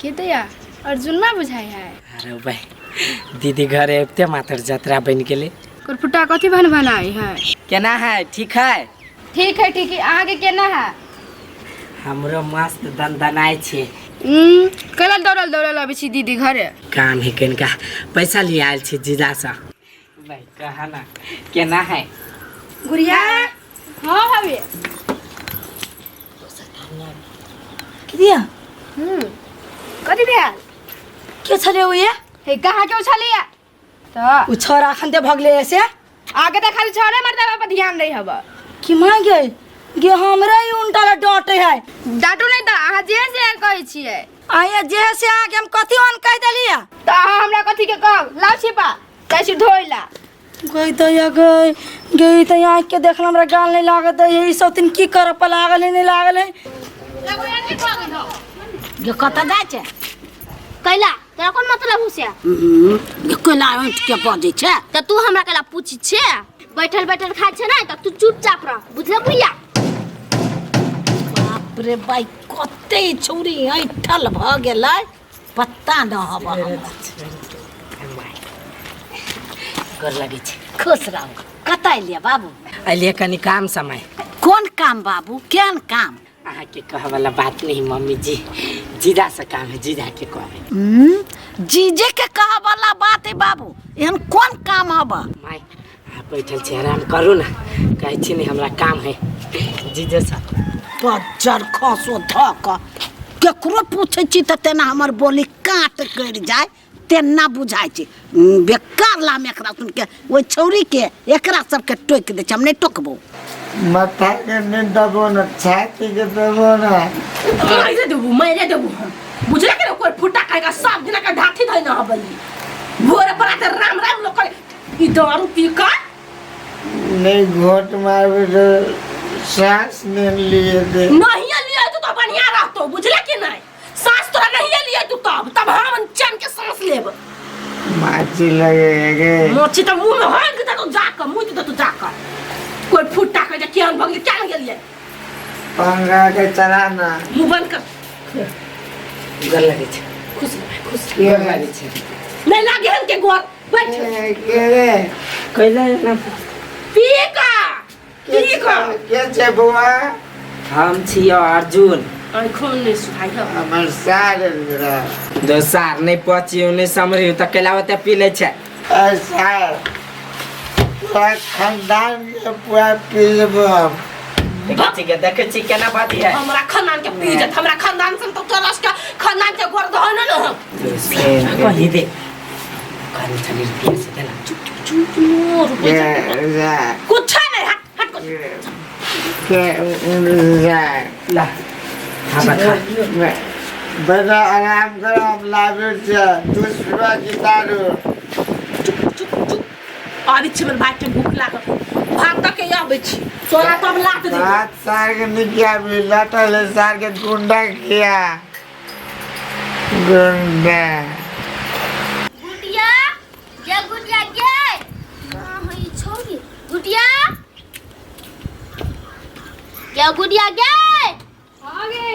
के दैया अर्जुनमा बुझाइ है। अरे भाई दीदी घरे अबिते मातर जतरा बनि गेलै। कुरफुटा कथी भन भनाइ है? केना है? ठीक है? ठीक है ठीक है। अहाँके केना है? हमरो मस्त दनदनाइ छै। कैला दौड़ल दौड़ल अबै छी दीदी घरे? काम है कनिका पैसा लिए आयल छी जीजासँ। भाई कहा ना केना है? गुड़िया। हाँ भाभी। किया कथी भेल? के छले ओ ये? हे कहाँ के छलिया तऽ उ छोरा अखन ते भगले से आगे तऽ खाली छौड़े मरदा पर ध्यान नहीं हब। कि मां गे गे हमरे ही उनटा ला डांटे है। डांटू नहीं तऽ अहाँ जे जे कहै छियै। आया जे से आके हम कथी ऑन कह देलिया? तऽ अहाँ हमरा कथी के कहब? लाउ छिपा जाइ छी धोइ ला। गई तो या गई गई तो आँख के देखल हमरा गाल नहीं लागत है। ई सब दिन की करब पर लागल है नहीं लागल है। गे कतऽ जाइ छै? कैला तोरा कोन मतलब हो से? गे कैला ऐंठ के बजै छै? तऽ तू हमरा कैला पूछै छे? बैठल बैठल खाइ छै ने तऽ तू चुपचाप रह, बुझले भैया? बाप रे बाई कते छौरी ऐंठल भऽ गेलै पता न हब हमरा। गोर लगै छै। खुश रहू। कतऽ एलियै बाबू? एलियै कनि काम समय। कोन काम बाबू? केहन काम? अहाँके कहवला बात नहीं मम्मी जी, जीजा से काम है, जीजा के कहबै। जीजे के कहवला बात है बाबू, एहन कोन काम हब? माय अहाँ बैठल छी आराम करू ना, कहै छी ने हमरा काम है जीजे से। बज्जर खसो धऽ कऽ केकरो पूछै छी तऽ तेना हमर बोली काट करि जाय तेना बुझाइ छै। बेकार लाम एकरा सुन के ओहि छौरी के एकरा सबके टोकि दै छै, हम नहि टोकबो। माथा के नहीं दबो ना, छाती के दबो ना। मारे देबू, मारे देबू हम। बुझले के कोई फुटा खाएगा सब दिना के ढाठी धइ न हबई। भोरे पराते राम राम लोग करे ई दारू पी का नहीं घोट मारबे तो सांस नहीं लिए दे। नहीं लिए तो तो बढ़िया रहतो, बुझले के नहीं? सांस तोरा नहीं लिए तू तब तब हम चैन के सांस लेब। माची लगे गे। मोची तो मुंह में होय के तो जाकर मुंह तो तू जाकर कोई फुटा के केहन भग क्या गेलिए? पंखा के चलाना। मुंह बंद कर। गोर लगै छै। खुश रह, खुश रह। गोर लगै छै। नहीं लागे हन के गोर बैठ। के रे? कैला ना पी का पी का के छै बौआ? हम छियो अर्जुन। आँखों नहीं सुधाई है। हमर सार रह। दोसार नहीं पचियो नहीं समरियो त कैला ओते पी लै छै। सार पूरा खानदान के पूरा पी लेबो हम। देखै छी के देखै छी केना बात है। हमरा खानदान के पी जत, हमरा खानदान से तो तोरा के खानदान के गोर धो न न हम। कही दे कनी चली रुपया से देना। चुप चुप चुप चुप रुपया कुछ नहीं। हट हट कर। के ला खा बा खा। बड़ा आराम करो, हम लाबे छै दूसरा की दारू। चुप चुप चुप। आबै छी हमर भाई के भूख लागल, भात तक के आबै छी तोरा तब लात दे। भात सार के निकिया भी लटल है, सार के गुंडा किया गुंडा। गुटिया गे गुटिया गे कहाँ है ई छौरी? गुटिया गे गुटिया गे। हाँ गे।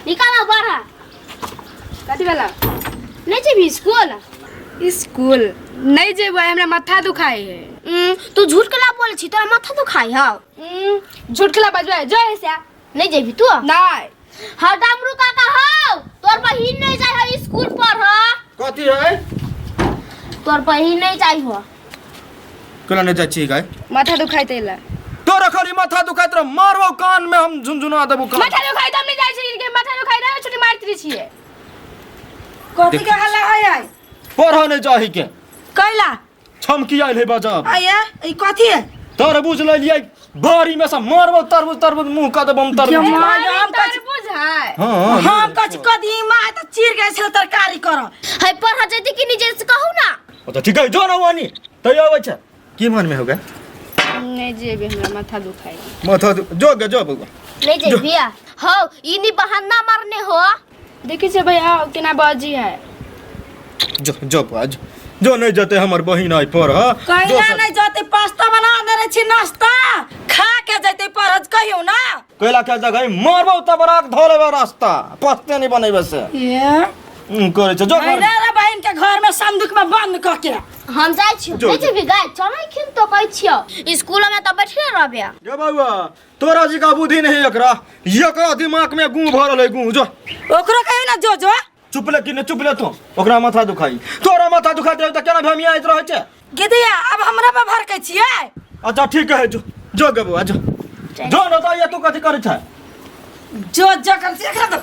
निकालो बाहर। कथी वाला? नहीं जेबही स्कूल? स्कूल नहीं जेबै, हमरा माथा दुखाइ है। तू झूठ केला बोलै छी? तोरा माथा दुखाइ हौ? झूठ केला बजबै जो ऐसे। नहीं जेबही तू? नहीं। हँ डमरू काका हौ, तोर बहिन नहीं जाइ हौ स्कूल पर ह। कथी है? तोर बहिन नहीं जाइ हौ। केना नहीं जाइ छी गाय? माथा दुखाइ तैला। तोरा खाली माथा दुखाइत रह, मारबो कान में हम झुनझुना देबो कान। माथा दुखाइ त हम नहीं जाइ छी, के माथा दुखाइ रहे छुट्टी मारती छियै। कथी के हल्ला है आई? पढ़ नहीं जाही के। कैला? छमकी आइल है बाजार। आया ई कथी है? तरबूज ले लियै बारी में से मारबो तरबूज तरबूज मुंह कऽ देबो हम के तरबूज। माय, हम कथी तरबूज है? हां हम कथी कदीमा है त चीर के छल तरकारी कर। है पढ़ जैती कि नहीं जैसे कहू ना। अच्छा ठीक है जो ना वानी तैयार आबै छै। की मन में हो गए? नहीं जेबे, हमरा माथा दुखाइ। माथा जो गे जो बउआ। नहीं जेबी हो, ई नी बहाना मारने हो। देखै छै भैया केना बाजी है। जो जो बउआ जो। जो नहीं जते हमर बहिन आई पर ह। कैला नहीं जते? पास्ता बना देने छी नाश्ता खा के जते पढ़ कहियो ना। कैला के जगह मारबो तब राख धो लेबे रास्ता पस्ते नहीं बनेबे से। ये करै छै जो घर रे रे बहिन के घर में संदूक में बंद क के हम जाइ छियौ जो, नहि जो। जेबही गाय चलै खिन तो कहै छियौ स्कूल में तऽ बैठले रहबे गे बउआ तोरा जी का बुद्धि नहीं एकरा एकरा दिमाग में गू भरल है गू जो ओकरो कहियो ना जो जो चुप ले कि नहीं चुप ले तू ओकरा माथा दुखाई तोरा माथा दुखाइत रहे त केना भेमियाइत रहै छै गिदिया अब हमरा पर भड़कै छियै अच्छा ठीक है जो जो गे बउआ जो जो न त ये तू कथी करै छै जो जो कर से एकरा तो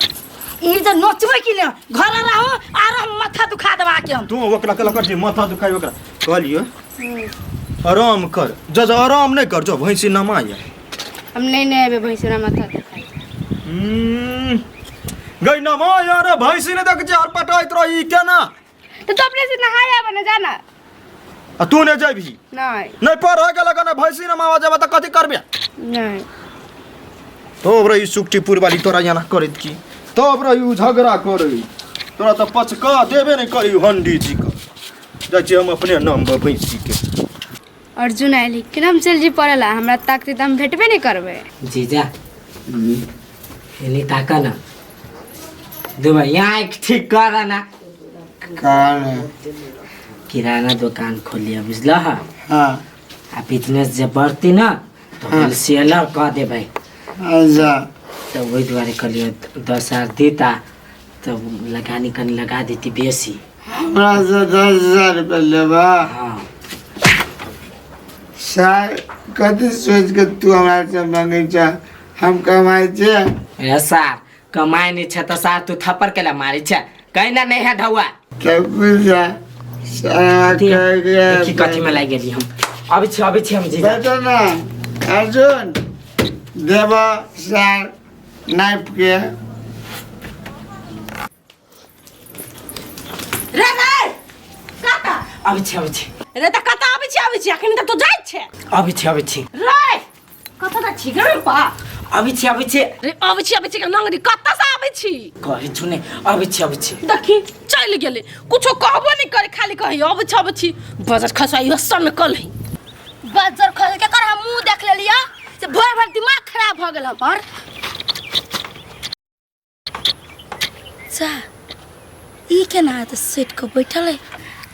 ई जे नोचबै कि ने घर रहो आर हम माथा दुखा देबा के हम तू ओकरा केला कर माथा दुखाई ओकरा कहलियो आराम कर जो जो आराम नहीं कर जो भैंसी नमाय हम नहीं नहीं अबे भैंसुरा माथा दुखाई गई नमाय अरे भैंसी ने देख जे हर पटाइत रही केना तो तू अपने से नहाया बना जाना आ तू ने जेबही नहीं नहीं पर रह गेल ने भैंसी नमावा जेबा त कथी करबे नहीं तब रही सुखटीपुर वाली तोरा यहाँ करैत की तब रही उ झगड़ा करै तोरा तऽ पचका देबे नहीं करी हंडी जी के जाइ छी हम अपने नाम पर भैंसी के अर्जुन आयल केना हम चल जी पड़ला हमरा ताकती तऽ हम भेटबे नहीं करबै जीजा एनी ताका ना दुबई यहाँ एक ठीक कर ना कौन है किराना दुकान खोलिए बुझल हा हाँ आ बिजनेस जे बढ़ती ना तो होलसेलर कह देबै अच्छा तऽ ओहि दुआरे कहलियै 10,000 देता तऽ लगानी कनि लगा देती बेसी हमरा से 10,000 रुपया लेबा हाँ सार कथी सोच के तू हमरा से मांगे छ हम कमाइ छियै ए सार कमाइ नहि छै तऽ सार तू थप्पड़ केला मारै छै कहीं ना नहीं है ढौआ तब बुझा सारा कह गया देखी कथी में लागि गेली हम अबै छी अबै छी हम जीजा बैठो ना अर्जुन देव सार नाइफ के रे रे कता अबै छी अबै छी रे त कता आबै छी आबै छी अखन त तू जाइ छे अबै छी अबै छी रे कता त छी गाम पा अबै छी अबै छी रे आबै छी आबै छी के नंगरी कता से आबै छी कहै छु ने अबै छी अबै छी देखी चलि गेलै कुछो कहबो नहि करे खाली कही आबै छी आबै छी बजर खसाई सन कल ही बजर खसल के कर हम मुंह देख लेलिया से भोर भर दिमाग खराब भ गेल हमर जा ई केना तऽ सेट के बैठल है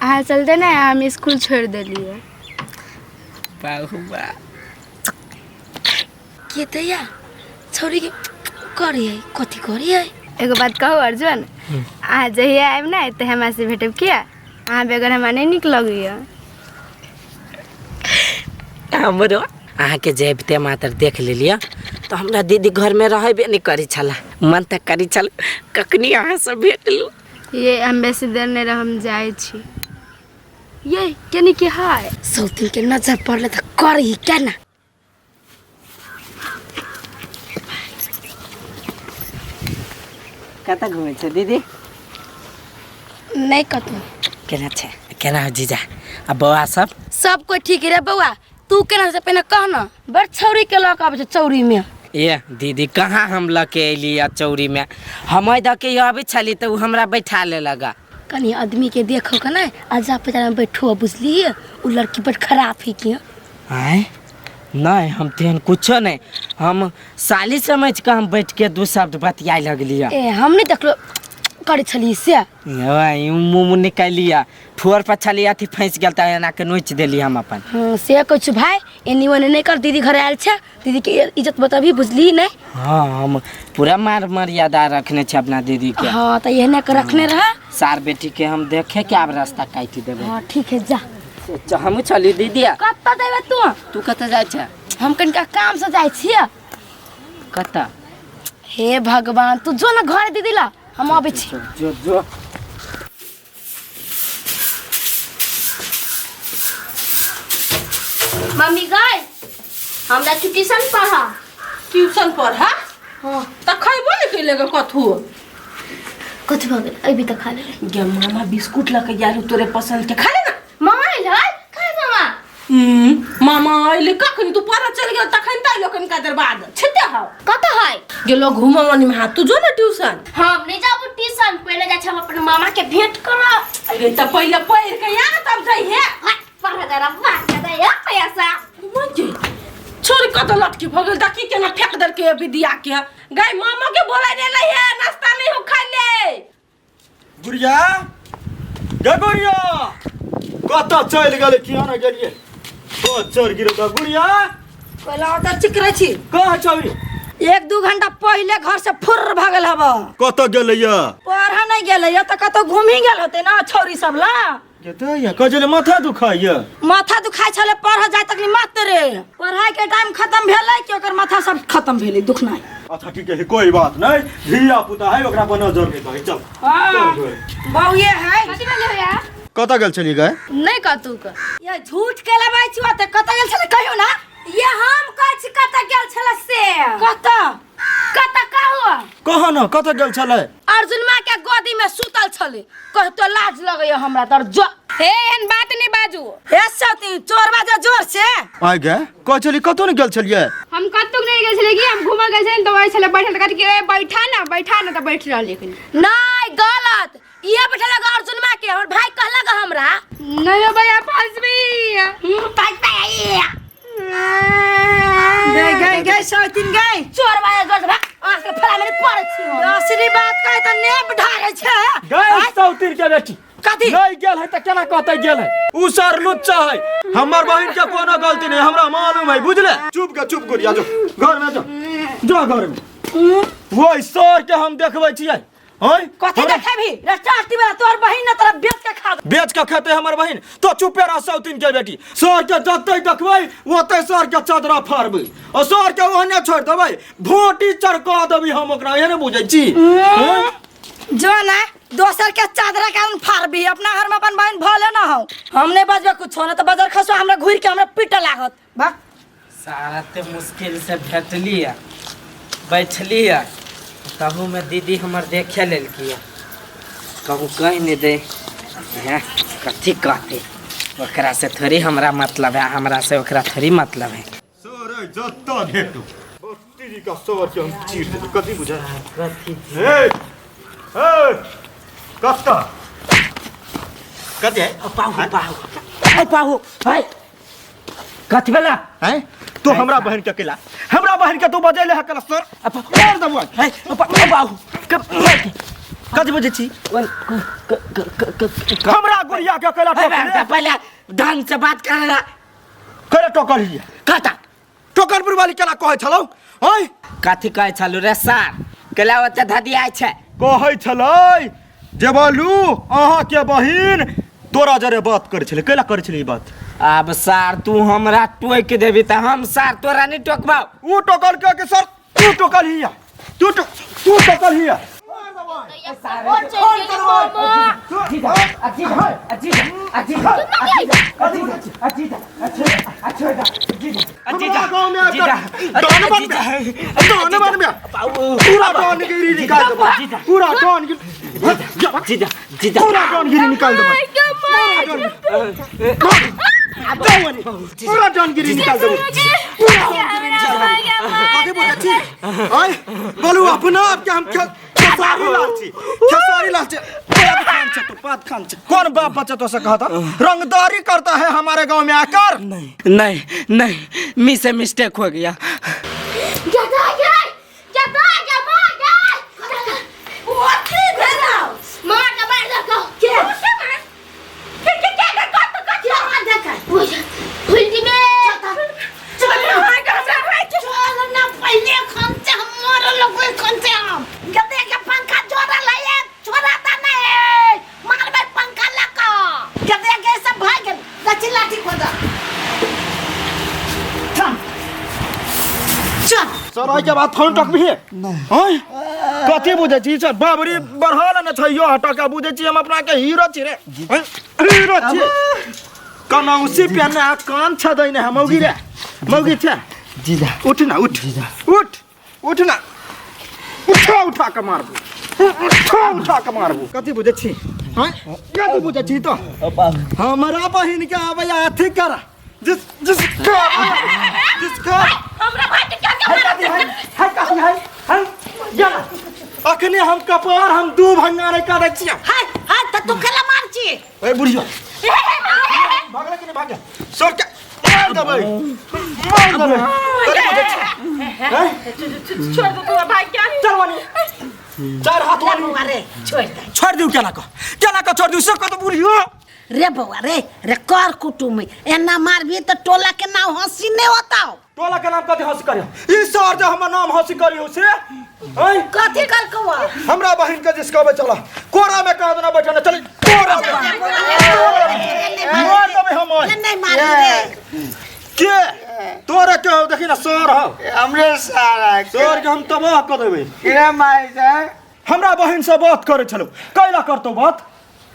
अहाँ चलते ने हम स्कूल छोड़ि देलियै बाहुबा के दैया छौरी के करी है कथी करी है एगो बात कहू अर्जुन अहाँ जहिया आयब ने तऽ हमरा से भेटब किया अहाँ बगैर हमरा नहि नीक लगैया हमरो अहाँके जैबते मात्र देख लेलियै तऽ हमरा दीदी घरमे रहबे नहि करै छला मन तऽ करै छल कखनी अहाँसँ भेट लू ये हम बेसी देर नहि रहब हम जाइ छी ये केनी के हाय सौतिन के नजर पड़ले तऽ करी केना कतऽ घुमै छै दीदी नहि कतौ केना छै केना हो जीजा आ बौआ सब सब कोई ठीक रे बौआ तू केना से पहिने कह न बड़ छौरी के लऽ के आबै छै चौरी में ए दीदी कहाँ हम लऽ के अयली आ चौरीमे हम दऽ के अबै छली तऽ ओ हमरा बैठा लेलक कनी आदमी के देखो के ने अजा पजा में बैठो बुझलिए उ लड़की बड़ खराब है कि आँय नहि हम तेहन कुछो नहि हम साली समझ कऽ हम बैठ के दू शब्द बतियाए लगलियै ए हम नहीं देखलो करै छलियै से मुँह मुँह निकालियै ठोर पर छलियै अथी फँसि गेल तऽ एना के नोचि देली हम अपन हाँ से कहै छु भाई एनी ओनी नहीं कर दीदी घर आयल छै दीदी के इज्जत बतबी बुझली नहीं हाँ हम पूरा मार मर्यादा रखने छी अपना दीदी के हाँ तऽ एहने के रखने रह सार बेटी के हम देखे के आब रास्ता काटि देबै हाँ ठीक है जा हमहूँ चली दीदी कतऽ जेबै तू तू कतऽ जाइ छै हम कनिका काम से जाइ छियै कतऽ हे भगवान तू जो ना घर दीदी ला हम अबै छी जो जो मम्मी गए हमरा ट्यूशन पढ़ा ट्यूशन पढ़ा हाँ त खैबो नहीं कैले गे कथू कथी भऽ गेल अभी तऽ खा लेबै गे मामा बिस्कुट लऽ के आयल तोरे पसंद के खा ले ना मामा आयल है खाय मामा मामा अइले कखन तू पढ़ऽ चलि गेल तखन तऽ अइलो कनिका देर बाद छिते हौ कतऽ है गेलो घूमऽ मनी में तू जो ना ट्यूशन हम नहीं जाबू ट्यूशन पहिले जाइ छी हम अपन मामा के भेंट करब अरे तऽ पहिले पढ़ि के आ ना तब जइहे पढ़ जरा बात कर दे पैसा मजे छोरी कतऽ लटकी भऽ गेल देखी केना फेक देलकै विद्या के गाय मामा के बोलाय ने लै है नाश्ता नहीं हो खाइ ले गुड़िया गे गुड़िया कतऽ चलि गेलै किया ने गेलियै चढ़ गिरो तऽ गुड़िया पहले ओतऽ चिकरै छी कहाँ छौरी एक दू घंटा पहिले घर से फुर्र भऽ गेल हब कतऽ गेलै यऽ पढ़ा नहीं गेलै या तऽ कतौ घूमि गेल होतै ना छौरी सब ला जेतै यऽ कहै छलै माथा दुखाइया माथा दुखाइ छलै पढ़ जाय तखनी मात्र पढ़ाई के टाइम खत्म भेलै कि ओकर माथा सब खत्म भेलै दुखनाइ अच्छा ठीक है कोई बात नहीं धिया पुता है ओकरा पर नजर नहीं दही चल हाँ बउए है कथी भेलै भैया कतऽ गेल छलियै गए नहि कतू के ये झूठ के लबै छी ओते कतऽ गेल छलै कहियो ना ये हम कहै छी कतऽ गेल छलै से कतऽ कतऽ कहू कह न कतऽ गेल छलै अर्जुन माँ के गोदी में सुतल छलै कहतो लाज लगैया हमरा तर जो हे एहन बात नहि बाजू हे सती चोरबा जे जोर से आइ गे कहै छली कतौ नहि गेल छलियै हम कतौ नहि गेल छलियै कि हम घूमऽ गेल छलियै तऽ वही छलै बैठल तऽ कहलकै ए बैठा ना बैठा ना तऽ बैठ रहलियै कनि नहीं गलत ये बैठल लगा अर्जुन माँ के हमर भाई कहलक हमरा नहीं हो भैया फंसबी गई गई गई सौतीन गई चोरबा जे जोर से भाग आँख के फला में पड़ै छी हम। असली बात कहे तऽ नेप ढारे छै गए सौतीर के बेटी कथी नहीं गेल है तऽ केना कहतै गेल है उ सर लुच्चा है हमर बहिन के कोनो गलती नहीं हमरा मालूम है बुझले चुप के चुप गुड़िया जो घर में जो जो घर में वो सर के हम देखबै छियै हय कथी देखेबी रे चाटी वाला तोहर बहिन ना तोरा बेच के खा बेच के खेते हमर बहिन तो चुपे रह सौतीन के बेटी सर के जते देखबै ओते सर के चदरा फाड़बै और सर के ओहने छोड़ देबै भोटी चढ़का देबै हम ओकरा एहने बुझै छी हँ? जो ना दोसर के चादरा कारण फाड़बी अपना घर में अपन बहिन भले ना हो हम नहीं बजबे कुछो ना तो बजर खसो हमरा घूर के हमरा पीटे लागत भाग सारा ते मुश्किल से भेटली है बैठली है तहू में दीदी हमर देखे लेलकी है कहूँ कहि नहीं दे हैं कथी कहते ओकरा से थोड़ी हमरा मतलब है हमरा से ओकरा थोड़ी मतलब है सर जत्ता भेटू बत्ती का सर के हम चीर देबै कथी बुझा कथी ए ए कत्ता कथी है पाहु पाहु ए पाहु ए कथी भेला हैं तू हमरा बहन के अकेला हमरा बहन के तू बजैले है कला सर मार देबो ए पाहु कथी बजै छी हमरा गुड़िया के अकेला टोकले पहले ढंग से बात कर रहा करे टोकल हिया कता टोकलपुर वाली केना कहै छलौ हय कथी कहै छलू रे सार केला ओते धदियाइ छै कहै छलै जे बोलू अहाँके बहिन तोरा जरे बात करै छलै कैला करै छलै ई बात आब सार तू हमरा टोकि देबी तऽ हम सार तोरा नहि टोकबौ ऊ टोकल के कि सर तू टोकल हिया तू तू टोकल हिया पूरा डॉनगिरी निकाल देबै पूरा डॉनगिरी पूरा डॉनगिरी निकाल देबै पूरा डॉनगिरी निकाल देबै कथी बोलै छी आय बोलू अपना आप के हम खेसारी लाल छी खेसारी लाल छी पाद खान छे तो पाद खान छे कौन बाप बच्चा तो से कहता रंगदारी करता है हमारे गांव में आकर नहीं नहीं नहीं मी से मिस्टेक हो गया सर के बाद फोन टक भी नहीं कथी बुझै छी सर बाबरी बढ़ल ने छै यो हटका बुझै छी हम अपना के हीरो छी रे हीरो छी कनौसी पेने आ कान छदै ने मौगी रे मौगी छै जीजा उठ ना उठ उठ उठ ना उठा उठा के मारबू उठा उठा के मारबू कथी बुझै छी हैं कथी बुझै छी तो हमरा बहिन के आबै अथी कर जिस जिसका जिसका हमरा भाई के क्या है कथी है है कथी है है जा अखने हम कपार हम दू भंगारे करै छियै हाय हाय त तू केला मार छी ए बुढ़िया भागले कि नहीं भागे सर के मार देबै मार देबै कथी बुझै छी हैं छोड़ दो तोरा भाई के चल वानी चार हाथ रे वाली बौआ रे छोड़ दे छोड़ दिउ केना कऽ, केना कऽ छोड़ दिउ से कऽ तऽ बुढ़ियो। रे बौआ रे, रे कर कुटुम एना मारबी तऽ टोला के नाम हंसी नहीं होता। टोला के नाम कथी हंसी करियो? ई सर जे हमर नाम हंसी करियो से हैं? कथी कर कौआ? हमरा बहिन के जिसकावे चला कोरा में कह देना बैठा चल कोरा में मार देबै हम आइ। नहीं मारबी रे। के तोरे के हौ? देखी ना सर हौ। हमरे सारा सर के हम तबाह कऽ देबै। केना मारै छै? हमरा बहिन से बात करै छलौ, कैला करतौ बात?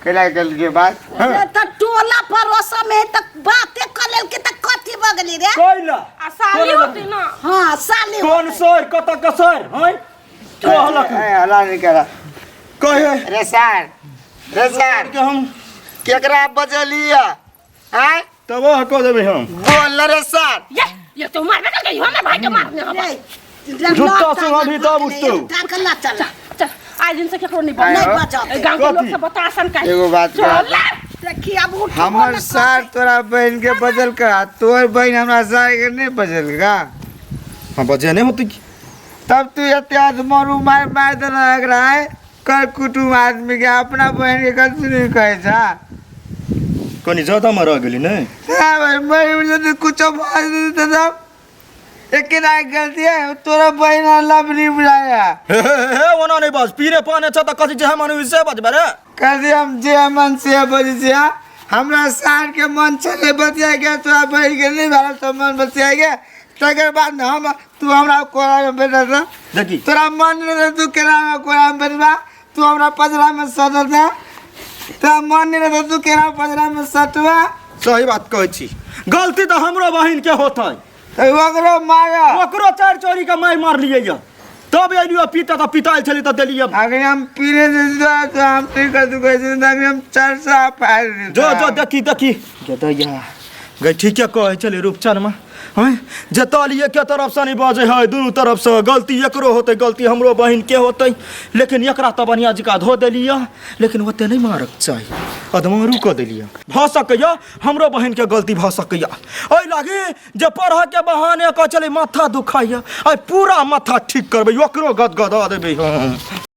केला कल के बात? रे तऽ टोला पड़ोस में तऽ बाते कर लेलके तऽ कथी भऽ गेली रे? कैला आ साली होती ना। हाँ साली। कोन सर, कतऽ के सर हैं कहलक? ए, हल्ला नहीं करा। कहे रे सार, रे सार के हम केकरा बजलिया आय? तबाह कऽ देबै हम। बोल रे सार। ये तो मारबे कर गई हमर भाई के मारने हम। जुत्ता सुंघाबी तब उठतौ। चल चल चल, आज दिन से केकरो नहीं नहीं बजा बजाते। गांव के लोग कथी? सब बतासन का एगो बात कह। चल। देखी अब उठ। हमर सार तोरा बहन के बजल का, तोहर बहन हमरा सार के नहीं बजल का? हाँ बजे नहीं होती की। तब तू एते मरू मार मार देना एकरा है कर कुटुम आदमी के अपना बहन के कथी नहीं कहे छा? कनी ज्यादा मरा गेली नहीं? हाँ भाई, मरी जदि कुछो भऽ जेतै तब एके ना गलती है तोरा बहन अल्लाह नहीं बुझाया। हे हे हे ओना नहीं बस पीरे पाने छ त कथी जे मन से बजबे रे। कथी हम जे मन से बजै छियै? हमरा सार के मन छलै बतिया के, तोरा बहन के नहीं भेल तो मन बतिया के, तकर बाद हम तू हमरा कोरा में बैठल रह। देखी तोरा मन नहीं रहे तू केना में कोरा में बैठबा, तू हमरा पजरा में सटल रह। तोरा मन नहीं रहे तू केना पजरा में सटबा? सही बात कहै छी, गलती तऽ हमरो बहिन के होतै। तऽ ओकरो मार, ओकरो चारि चोरी के मारि मारलियै यऽ तब एलियो पीता तऽ पिताल छली तऽ देलियै। अगर हम पीने से तो हम ठीक कर तू कहै छी, अगर हम 400 फाड़ देता। जो जो देखी देखी गेदैया गई ठीके कहै छलै रूपचन में हैं जे ताली के तरफ से नहीं बजै है, दुनू तरफ से गलती एकरो होतै, गलती हमरो बहिन के होतै, लेकिन एकरा तऽ बढ़िया जकाँ धो देलियै, लेकिन ओते नहीं मारक चाही, अधमारू कऽ देलियै। भऽ सकैया हमरो बहिन के गलती भऽ सकैया, एहि लागी जे पढ़ऽ के बहाने कहै छलै माथा दुखाइया, आइ पूरा माथा ठीक करबै, ओकरो गदगदा देबै हम।